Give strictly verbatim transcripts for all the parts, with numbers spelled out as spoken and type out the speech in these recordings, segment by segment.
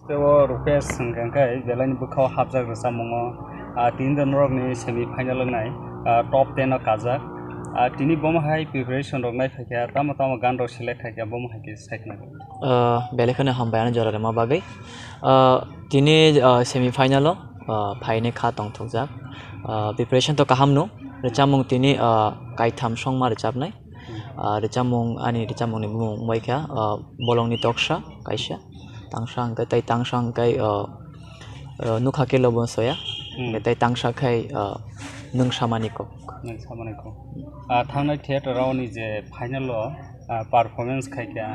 Tei o Rupesh hwnkha khe belai ni bwkha o hapjak rwchapmung o, ah, tini norok ni semi final wngnai, ah, top ten o kajak. Ah, tini bomo hai preparation rok nai phaikha, tamo tamo gan rok select khaikha, bomo hai khe sai khna. Ah, belai kheno hambai ano jora rwma bagwi. Ah, tini, ah, semi final o, ah, phainai kha tongthokjak. Ah, preparation to kaham no, rwchapmung tini, ah, kaitham songma rwchapnai. Ah, rwchapmung, ani rwchapmung ni bumung wngbai kha, ah, Bolongni Toksa kaisa, tangsa hwnkhe tei tangsa hwnkhe, ah, ah, Nukha khe Lobo Soya, Hmm. hwnkhe tei tangsa khai, ah, Nwng Samani Kok. Nwng Samani Kok. Ah, thangnai theater o ni je final o, ah, performance khai kha,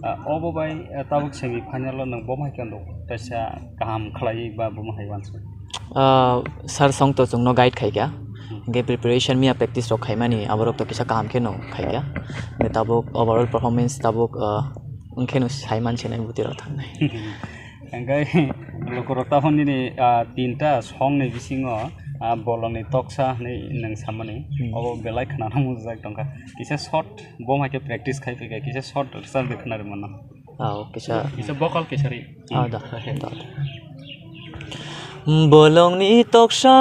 ah, obo bai, ah, tabuk semi final o nwng bomo hai khe nuk kaisa kaham khlaiwi ba bomo hai uansuk. Ah, sir song to chwngno guide khaikha. Hmm. Hwnkhe preparation miya practice rok khaimani aborok to kisa kaham kheno khaikha. Hwnkhe tabuk overall performance tabuk, ah, wngkheno saiman sinai bwtwi rok thangnai. Hwnkhe lukurok tabuk nini, ah, tinta song ni bisingo, ah, Bolongni Toksa hwnwi nwng samani. Hmm. Obo belai khwnana mujak tongkha. Kisa short bo hai khe practice khai phaikha, kisa short rwchapdi khwnarwi mano. Ah, o kisa. Kisa vocal kisa ri. Ah, da, da, da. Bolongni Toksa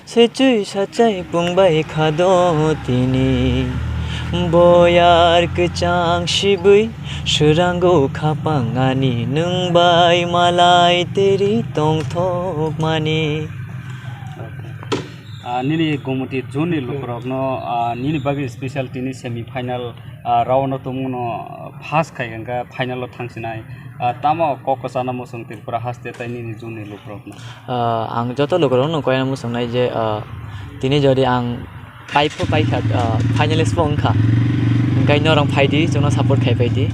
se chui sachai pungbai khado tini. Boyar kwchang sibui swrango khapang ani nwng bai malai teri tongthokmani. Ah, nini Gumoti zone ni lukurokno, ah, nini bagwi special tini semi final, ah, round o tongmano, ah, pass khai hwnkha final o thangsinai. Ah, tamo kok kwchana muchung Tripura haste tei nini zone ni lukurokno? Ah, ang joto lukurokno koina muchungnai je, ah, tini jodi ang paipho paikha, ah, finalist pho wngkha, hwnkhe norok phaidi, chwngno support khai phaidi,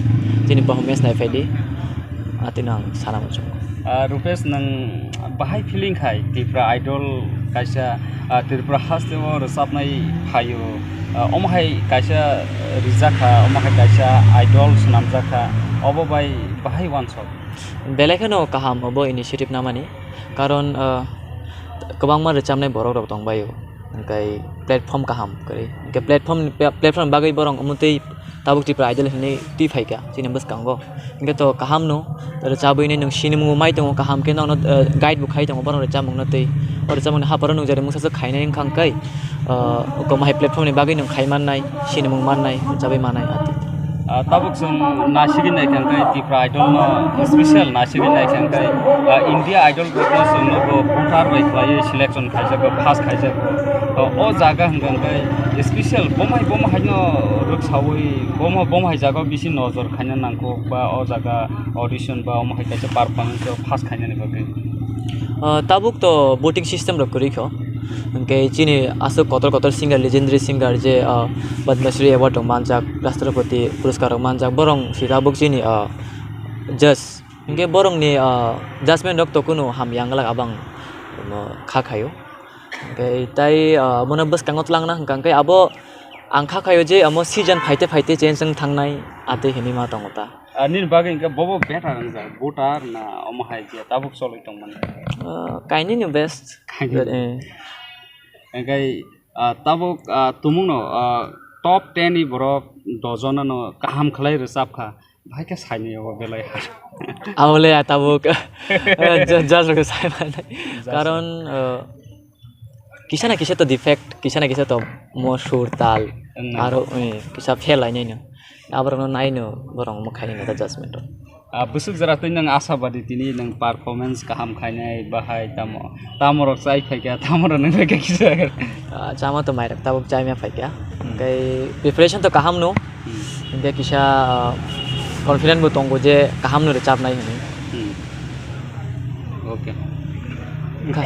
chini performance nai phaidi. Atino ang sana muchungo. Ah, Rupesh, nwng bahai feeling khai Tripura Idol kaisa, ah, Tripura haste o rwchapnai phaio, ah, omo hai kaisa rijak kha, omo hai kaisa idol swnamjak kha, obo bai bahai uansuk? Belai kheno kaham obo initiative namani, karon, ah, kwbangma rwchapnai borok rok tongbaio, hwnkhe platform kaham kwrwi, hwnkhe platform, platform bagwi borok omo twi tabuk Tripura Idol hinwi twi phaikha chini bwskango. Hwnkhe to kaham no rwchabwi nai nwng sinimung bo mai tongo, kaham khe nono, eh, guide bo khai tongo borok rwchapmung no twi. O rwchapmung ni haparo nwng jari mungsa swk khainai wngkha hwnkhe, eh, omo hai platform ni bagwi nwng khai mannai, sinimung mannai, rwchabwi mannai, ati. Ah, tabuk chwng nasigwi naikha hwnkhe Tripura Idol no special nasigwi naikha hwnkhe, ah, India Idol group no chwng no bo voter bai khlaiwi selection khaijago, pass khaijago. Ah, o jaga hwnkha hwnkhe special bomo hai, bomo haino rwksaui bomo, bomo hai jaga o bisi nojor khaina nangkuk ba o jaga audition ba omo hai kaisa performance o pass khainani bagwi? Ah, tabuk to voting system rok kwrwi kho. Hwnkhe chini aswk kotor kotor singer, legendary singer je, ah, Padma Shri Award rok manjak, Rashtrapati Puraskar rok manjak, borok si tabuk chini, ah, judge. Hwnkhe borokni, ah, judgment rok to kunu hamya wngla abang, um, kha khaio. Hwnkhe tai, ah, bono bwskango twlangna hwnkha hwnkhe abo ang kha khaio je amo season phaite phaite change wng thangnai atwi hinwi ma tongo ta. Ah, nini bagwi hwnkhe bobo better wngjak, voter na omo hai je tabuk cholwi tongmani? Ah, kainwino best. Kainwi. Eh. Hwnkhe, ah, tabuk, ah, tumungno, ah, top ten ni borok dojonano kaham khlai rwchapkha, bahai khe sainai obo belai ha. Abole ya tabuk, ah, ju-, judge rok sai manai. Judge. Karon, ah, kisa na kisa to defect, kisa na kisa to mo sur tal, Wng nai. Aro, eh, kisa fail lainai no. Aborokno naino borok omo khainai no ta judgment o. Ah, bwswk jora twi nwng asabadi tini nwng performance kaham khainai bahai tamo, tamo rok chai phaikha, tamo rok nwng phaikha kisa. Ah, chama to mairok tabuk chaima phaikha. Hmm. Tei preparation to kaham no. Hmm. Hingke kisa, ah, confident bo tongo je kaham no rwchapnai hinwi. Hmm. Okay. Wngkha.